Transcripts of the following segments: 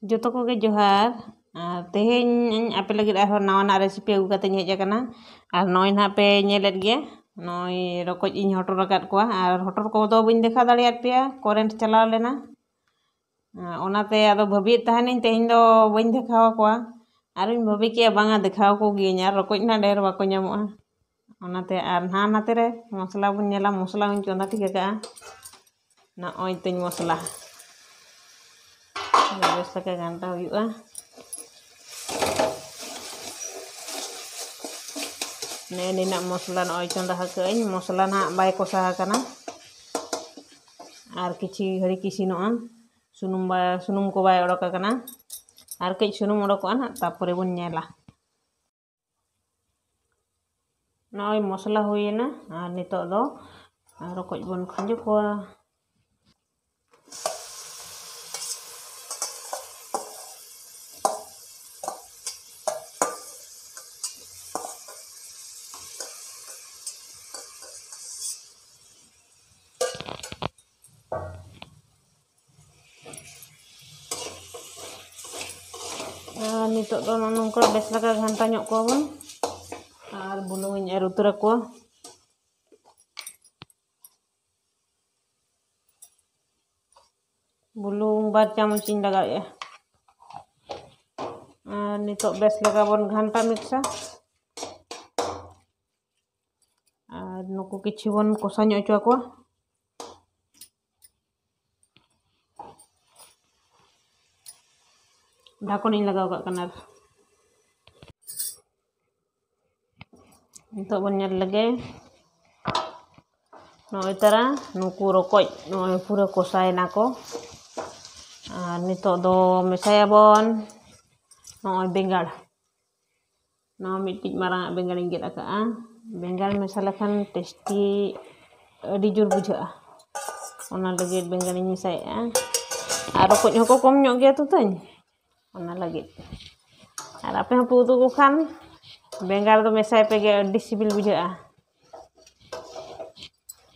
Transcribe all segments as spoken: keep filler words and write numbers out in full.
ᱡᱚᱛᱚ ᱠᱚᱜᱮ ᱡᱚᱦᱟᱨ᱾ ᱟᱨ ᱛᱮᱦᱮᱧ ᱟᱯᱮ ᱞᱟᱹᱜᱤᱫ ᱟᱨᱦᱚᱸ ᱱᱟᱣᱟᱱᱟᱜ ᱨᱮᱥᱤᱯᱤ ᱟᱹᱜᱩ ᱠᱟᱛᱮᱧ ᱦᱮᱡ ᱟᱠᱟᱱᱟ᱾ ᱟᱨ ᱱᱚᱜᱼᱚᱭ ᱱᱟᱦᱟᱜ ᱯᱮ ᱧᱮᱞᱮᱫ ᱜᱮᱭᱟ, ᱱᱚᱜᱼᱚᱭ ᱨᱚᱠᱚᱡ ᱤᱧ ᱦᱚᱴᱚᱨ ᱟᱠᱟᱫ ᱠᱚᱣᱟ᱾ ᱟᱨ ᱦᱚᱴᱚᱨ ᱠᱚᱫᱚ ᱵᱟᱹᱧ ᱫᱮᱠᱷᱟᱣ ᱫᱟᱲᱮᱭᱟᱫ ᱯᱮᱭᱟ, ᱠᱚᱨᱮᱱᱴ ᱪᱟᱞᱟᱣ ᱞᱮᱱᱟ᱾ ᱟᱨ ᱚᱱᱟᱛᱮ ᱟᱫᱚ ᱵᱷᱟᱹᱵᱤᱭᱮᱫ ᱛᱟᱦᱮᱱᱤᱧ ᱛᱮᱦᱮᱧ ᱫᱚ ᱵᱟᱹᱧ ᱫᱮᱠᱷᱟᱣ ᱟᱠᱚᱣᱟ᱾ ᱟᱨᱤᱧ ᱵᱷᱟᱹᱵᱤ ᱠᱮᱜᱼᱟ, ᱵᱟᱝᱟ, ᱫᱮᱠᱷᱟᱣ ᱟᱠᱚ ᱜᱤᱭᱟᱹᱧ, ᱟᱨ ᱨᱚᱠᱚᱡ ᱱᱟᱦᱟᱜ ᱰᱷᱮᱨ ᱵᱟᱠᱚ ᱧᱟᱢᱚᱜᱼᱟ᱾ ᱚᱱᱟᱛᱮ ᱟᱨ ᱱᱟᱦᱟᱜ ᱱᱟᱛᱮ ᱨᱮ ᱢᱚᱥᱞᱟ ᱵᱚᱱ ᱧᱮᱞᱟ, ᱢᱚᱥᱞᱟ ᱦᱚᱸᱧ ᱪᱚᱸᱫᱟ ᱴᱷᱤᱠ ᱟᱠᱟᱜᱼᱟ᱾ ᱱᱚᱜᱼᱚᱭ ᱛᱤᱧ ᱢᱚᱥᱞᱟ᱾ ᱵᱮᱥ ᱞᱮᱠᱟ ᱜᱷᱟᱱᱴᱟ ᱦᱩᱭᱩᱜᱼᱟ᱾ ᱱᱮᱜᱼᱮ ᱱᱤᱱᱟᱹᱜ ᱢᱚᱥᱞᱟ ᱱᱚᱜᱼᱚᱭ ᱪᱚᱸᱫᱟ ᱟᱠᱟᱫᱟᱹᱧ᱾ ᱢᱚᱥᱞᱟ ᱱᱟᱦᱟᱜ ᱵᱟᱭ ᱠᱚᱥᱟ ᱟᱠᱟᱱᱟ᱾ ᱟᱨ ᱠᱤᱪᱷᱤ ᱜᱷᱟᱹᱲᱤᱡ ᱤᱥᱤᱱᱚᱜᱼᱟ᱾ ᱥᱩᱱᱩᱢ ᱵᱟᱭ, ᱥᱩᱱᱩᱢ ᱠᱚ ᱵᱟᱭ ᱚᱰᱚᱠ ᱟᱠᱟᱱᱟ᱾ ᱟᱨ ᱠᱟᱹᱡ ᱥᱩᱱᱩᱢ ᱚᱰᱚᱠᱚᱜᱼᱟ ᱱᱟᱦᱟᱜ, ᱛᱟᱨᱯᱚᱨᱮ ᱵᱚᱱ ᱧᱮᱞᱟ᱾ ᱱᱚᱜᱼᱚᱭ ᱢᱚᱥᱞᱟ ᱦᱩᱭᱮᱱᱟ᱾ ᱟᱨ ᱱᱤᱛᱚᱜ ᱫᱚ ᱨᱚᱠᱚᱡ ᱵᱚᱱ ᱠᱷᱟᱸᱡᱚ ᱠᱚᱣᱟ᱾ ᱟᱨ ᱱᱤᱛᱚᱜ ᱫᱚ ᱱᱚᱜᱼᱚ ᱱᱚᱝᱠᱟ ᱵᱮᱥ ᱞᱮᱠᱟ ᱜᱷᱟᱱᱴᱟ ᱧᱚᱜ ᱠᱚᱣᱟ ᱵᱚᱱ᱾ ᱟᱨ ᱵᱩᱞᱩᱝ ᱤᱧ ᱮᱨ ᱩᱛᱟᱹᱨ ᱟᱠᱚᱣᱟ᱾ ᱵᱩᱞᱩᱝ ᱵᱟᱨ ᱪᱟᱢᱚᱪ ᱤᱧ ᱞᱟᱜᱟᱣᱮᱜᱼᱟ᱾ ᱟᱨ ᱱᱤᱛᱚᱜ ᱵᱮᱥ ᱞᱮᱠᱟ ᱵᱚᱱ ᱜᱷᱟᱱᱴᱟ ᱢᱤᱠᱥᱟ᱾ ᱟᱨ ᱱᱩᱠᱩ ᱠᱤᱪᱷᱩ ᱵᱚᱱ ᱠᱚᱥᱟ ᱧᱚᱜ ᱦᱚᱪᱚ ᱟᱠᱚᱣᱟ᱾ ᱰᱷᱟᱠᱚᱱ ᱤᱧ ᱞᱟᱜᱟᱣ ᱠᱟᱜ ᱠᱟᱱᱟ᱾ ᱟᱨ ᱱᱤᱛᱚᱜ ᱵᱚᱱ ᱧᱮᱞ ᱞᱮᱜᱮ᱾ ᱱᱚᱜᱼᱚᱭ ᱛᱟᱨᱟ ᱱᱩᱠᱩ ᱨᱚᱠᱚᱡ ᱱᱚᱜᱼᱚᱭ ᱯᱩᱨᱟᱹ ᱠᱚᱥᱟᱭᱮᱱᱟ ᱠᱚ᱾ ᱟᱨ ᱱᱤᱛᱚᱜ ᱫᱚ ᱢᱮᱥᱟᱭᱟᱵᱚᱱ ᱱᱚᱜᱼᱚᱭ ᱵᱮᱸᱜᱟᱲ᱾ ᱱᱚᱣᱟ ᱢᱤᱫᱴᱤᱡ ᱢᱟᱨᱟᱝ ᱟᱜ ᱵᱮᱸᱜᱟᱲᱤᱧ ᱜᱮᱫ ᱟᱠᱟᱜᱼᱟ᱾ ᱵᱮᱸᱜᱟᱲ ᱢᱮᱥᱟ ᱞᱮᱠᱷᱟᱱ ᱴᱮᱥᱴᱤ ᱟᱹᱰᱤ ᱡᱳᱨ ᱵᱩᱡᱷᱟᱹᱜᱼᱟ᱾ ᱚᱱᱟ ᱞᱟᱹᱜᱤᱫ ᱵᱮᱸᱜᱟᱲᱤᱧ ᱢᱮᱥᱟᱭᱮᱫᱼᱟ᱾ ᱟᱨ ᱨᱚᱠᱚᱡ ᱦᱚᱸᱠᱚ ᱠᱚᱢ ᱧᱚᱜ ᱜᱮᱭᱟ ᱛᱚ ᱛᱤᱧ, ᱚᱱᱟ ᱞᱟᱹᱜᱤᱫ᱾ ᱟᱨ ᱟᱯᱮ ᱦᱚᱸ ᱯᱮ ᱩᱛᱩ ᱠᱚ ᱠᱷᱟᱱ ᱵᱮᱸᱜᱟᱲ ᱫᱚ ᱢᱮᱥᱟᱭ ᱯᱮᱜᱮ, ᱟᱹᱰᱤ ᱥᱤᱵᱤᱞ ᱵᱩᱡᱷᱟᱹᱜᱼᱟ᱾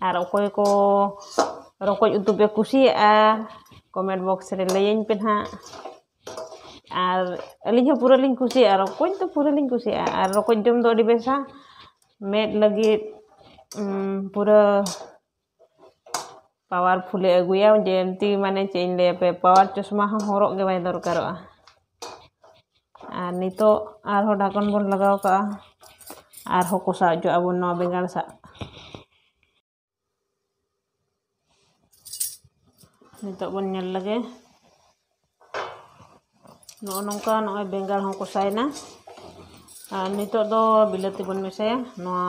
ᱟᱨ ᱚᱠᱚᱭ ᱠᱚ ᱨᱚᱠᱚᱡ ᱩᱛᱩ ᱯᱮ ᱠᱩᱥᱤᱭᱟᱜᱼᱟ, ᱠᱚᱢᱮᱱᱴ ᱵᱚᱠᱥ ᱨᱮ ᱞᱟᱹᱭᱟᱹᱧ ᱯᱮ ᱱᱟᱦᱟᱜ᱾ ᱟᱨ ᱟᱹᱞᱤᱧ ᱦᱚᱸ ᱯᱩᱨᱟᱹ ᱞᱤᱧ ᱠᱩᱥᱤᱭᱟᱜᱼᱟ, ᱨᱚᱠᱚᱡ ᱫᱚ ᱯᱩᱨᱟᱹ ᱞᱤᱧ ᱠᱩᱥᱤᱭᱟᱜᱼᱟ᱾ ᱟᱨ ᱨᱚᱠᱚᱡ ᱡᱚᱢ ᱫᱚ ᱟᱹᱰᱤ ᱵᱮᱥᱟ, ᱢᱮᱫ ᱞᱟᱹᱜᱤᱫ, ᱩᱢ, ᱯᱩᱨᱟᱹ powerful ᱮ ᱟᱹᱜᱩᱭᱟ, ᱡᱮ ᱮᱢᱛᱤ ᱢᱟᱱᱮ ᱪᱮᱫ ᱤᱧ ᱞᱟᱹᱭ ᱟᱯᱮ, power ᱪᱚᱥᱢᱟ ᱦᱚᱸ ᱦᱚᱨᱚᱜ ᱜᱮ ᱵᱟᱭ ᱫᱚᱨᱠᱟᱨᱚᱜᱼᱟ᱾ ᱟᱨ ᱱᱤᱛᱚᱜ ᱟᱨᱦᱚᱸ ᱰᱷᱟᱠᱚᱱ ᱵᱚᱱ ᱞᱟᱜᱟᱣ ᱠᱟᱜᱼᱟ, ᱟᱨᱦᱚᱸ ᱠᱚᱥᱟᱣ ᱦᱚᱪᱚᱣᱟᱜᱼᱟ ᱵᱚᱱ ᱱᱚᱣᱟ ᱵᱮᱸᱜᱟᱲ ᱥᱟᱜ᱾ ᱱᱤᱛᱚᱜ ᱵᱚᱱ ᱧᱮᱞ ᱞᱮᱜᱮ, ᱱᱚᱜᱼᱚ ᱱᱚᱝᱠᱟ ᱱᱚᱜᱼᱚᱭ ᱵᱮᱸᱜᱟᱲ ᱦᱚᱸ ᱠᱚᱥᱟᱭᱮᱱᱟ᱾ ᱟᱨ ᱱᱤᱛᱚᱜ ᱫᱚ ᱵᱤᱞᱟᱹᱛᱤ ᱵᱚᱱ ᱢᱮᱥᱟᱭᱟ᱾ ᱱᱚᱣᱟ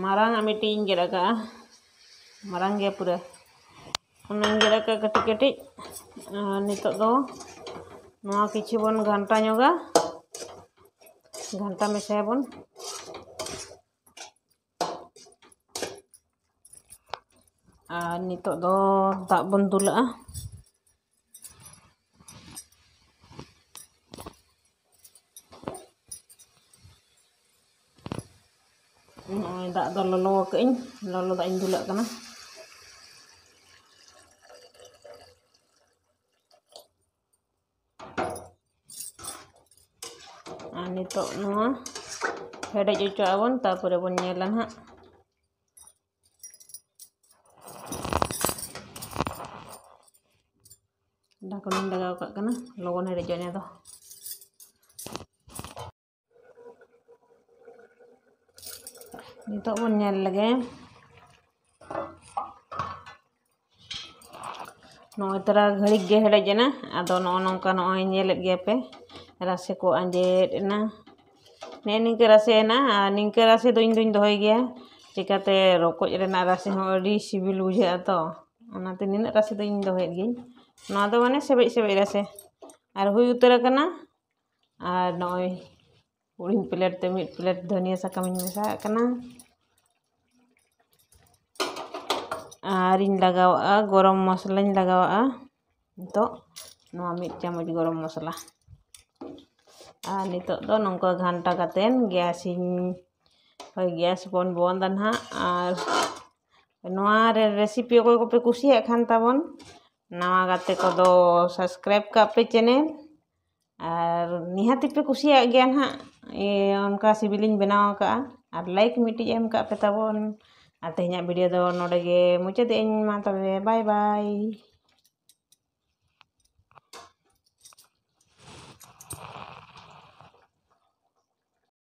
ᱢᱟᱨᱟᱝ ᱟᱜ ᱢᱤᱫᱴᱤᱡ ᱤᱧ ᱜᱮᱫ ᱟᱠᱟᱫᱼᱟ, ᱢᱟᱨᱟᱝ ᱜᱮᱭᱟ ᱯᱩᱨᱟᱹ, ᱚᱱᱟᱧ ᱜᱮᱫ ᱟᱠᱟᱫ ᱠᱟᱹᱴᱤᱡ ᱠᱟᱹᱴᱤᱡ᱾ ᱟᱨ ᱱᱤᱛᱚᱜ ᱫᱚ ᱱᱚᱣᱟ ᱠᱤᱪᱷᱩ ᱵᱚᱱ ᱜᱷᱟᱱᱴᱟ ᱧᱚᱜᱟ, ᱜᱷᱟᱱᱴᱟ ᱢᱮᱥᱟᱭᱟᱵᱚᱱ᱾ ᱟᱨ ᱱᱤᱛᱚᱜ ᱫᱚ ᱫᱟᱜ ᱵᱚᱱ ᱫᱩᱞᱟᱜᱼᱟ᱾ ᱱᱚᱜᱼᱚᱭ ᱫᱟᱜ ᱫᱚ ᱞᱚᱞᱚ ᱟᱠᱟᱫᱟᱹᱧ, ᱞᱚᱞᱚ ᱫᱟᱜ ᱤᱧ ᱫᱩᱞᱟᱜ ᱠᱟᱱᱟ᱾ ᱟᱨ ᱱᱤᱛᱚᱜ ᱱᱚᱣᱟ ᱦᱮᱰᱮᱡ ᱦᱚᱪᱚᱣᱟᱜ ᱵᱚᱱ, ᱛᱟᱨᱯᱚᱨᱮ ᱵᱚᱱ ᱧᱮᱞᱟ ᱱᱟᱦᱟᱜ᱾ ᱰᱷᱟᱠᱚᱱᱤᱧ ᱞᱟᱜᱟᱣ ᱠᱟᱜ ᱠᱟᱱᱟ, ᱞᱚᱜᱚᱱ ᱦᱮᱰᱮᱡᱚᱜ ᱱᱤᱭᱟᱹ ᱫᱚ᱾ ᱱᱤᱛᱚᱜ ᱵᱚᱱ ᱧᱮᱞ ᱞᱮᱜᱮ᱾ ᱱᱚᱜᱼᱚᱭ ᱛᱟᱨᱟ ᱜᱷᱟᱹᱲᱤᱡ ᱜᱮ ᱦᱮᱰᱮᱡ ᱮᱱᱟ᱾ ᱟᱫᱚ ᱱᱚᱜᱼᱚ ᱱᱚᱝᱠᱟ ᱱᱚᱜᱼᱚᱭ ᱧᱮᱞᱮᱫ ᱜᱮᱭᱟ ᱯᱮ, ᱨᱟᱥᱮ ᱠᱚ ᱟᱸᱡᱮᱫ ᱮᱱᱟ᱾ ᱱᱮᱜᱼᱮ ᱱᱤᱝᱠᱟᱹ ᱨᱟᱥᱮ ᱮᱱᱟ᱾ ᱟᱨ ᱱᱤᱝᱠᱟᱹ ᱨᱟᱥᱮ ᱫᱚ ᱤᱧ ᱫᱚᱧ ᱫᱚᱦᱚᱭ ᱜᱮᱭᱟ, ᱪᱤᱠᱟᱹᱛᱮ ᱨᱚᱠᱚᱡ ᱨᱮᱱᱟᱜ ᱨᱟᱥᱮ ᱦᱚᱸ ᱟᱹᱰᱤ ᱥᱤᱵᱤᱞ ᱵᱩᱡᱷᱟᱹᱜᱼᱟ ᱛᱚ, ᱚᱱᱟᱛᱮ ᱱᱤᱱᱟᱹᱜ ᱨᱟᱥᱮ ᱫᱚ ᱤᱧ ᱫᱚᱦᱚᱭᱮᱫ ᱜᱤᱭᱟᱹᱧ᱾ ᱱᱚᱣᱟ ᱫᱚ ᱢᱟᱱᱮ ᱥᱮᱵᱮᱡ ᱥᱮᱵᱮᱡ ᱨᱟᱥᱮ᱾ ᱟᱨ ᱦᱩᱭ ᱩᱛᱟᱹᱨ ᱟᱠᱟᱱᱟ᱾ ᱟᱨ ᱱᱚᱜᱼᱚᱭ ᱦᱩᱰᱤᱧ ᱯᱞᱮᱴ ᱛᱮ ᱢᱤᱫ ᱯᱞᱮᱴ ᱫᱷᱟᱹᱱᱤᱭᱟᱹ ᱥᱟᱠᱟᱢ ᱤᱧ ᱢᱮᱥᱟᱣᱟᱜ ᱠᱟᱱᱟ᱾ ᱟᱨᱤᱧ ᱞᱟᱜᱟᱣᱟᱜᱼᱟ, ᱜᱚᱨᱚᱢ ᱢᱚᱥᱞᱟᱧ ᱞᱟᱜᱟᱣᱟᱜᱼᱟ ᱱᱤᱛᱚᱜ, ᱱᱚᱣᱟ ᱢᱤᱫ ᱪᱟᱢᱚᱪ ᱜᱚᱨᱚᱢ ᱢᱚᱥᱞᱟ᱾ ᱟᱨ ᱱᱤᱛᱚᱜ ᱫᱚ ᱱᱚᱝᱠᱟ ᱜᱷᱟᱱᱴᱟ ᱠᱟᱛᱮᱫ ᱜᱮᱥ ᱤᱧ, ᱦᱳᱭ, ᱜᱮᱥ ᱵᱚᱱ ᱵᱚᱱᱫᱟ ᱱᱟᱦᱟᱜ᱾ ᱟᱨ ᱱᱚᱣᱟ ᱨᱮ ᱨᱮᱥᱤᱯᱤ ᱚᱠᱚᱭ ᱠᱚᱯᱮ ᱠᱩᱥᱤᱭᱟᱜ ᱠᱷᱟᱱ ᱛᱟᱵᱚᱱ, ᱱᱟᱣᱟ ᱜᱟᱛᱮ ᱠᱚᱫᱚ subscribe ᱠᱟᱜ ᱯᱮ channel᱾ ᱟᱨ ᱱᱤᱦᱟᱹᱛᱤ ᱯᱮ ᱠᱩᱥᱤᱭᱟᱜ ᱜᱮᱭᱟ ᱱᱟᱦᱟᱜ, ᱤᱭᱟᱹ, ᱚᱱᱠᱟ ᱥᱤᱵᱤᱞᱤᱧ ᱵᱮᱱᱟᱣ ᱟᱠᱟᱫᱼᱟ᱾ ᱟᱨ like ᱢᱤᱫᱴᱤᱡ ᱮᱢ ᱠᱟᱜ ᱯᱮ ᱛᱟᱵᱚᱱ᱾ ᱟᱨ ᱛᱮᱦᱮᱧᱟᱜ video ᱫᱚ ᱱᱚᱰᱮ ᱜᱮ ᱢᱩᱪᱟᱹᱫᱮᱜ ᱟᱹᱧ᱾ ᱢᱟ ᱛᱚᱵᱮ, bye bye᱾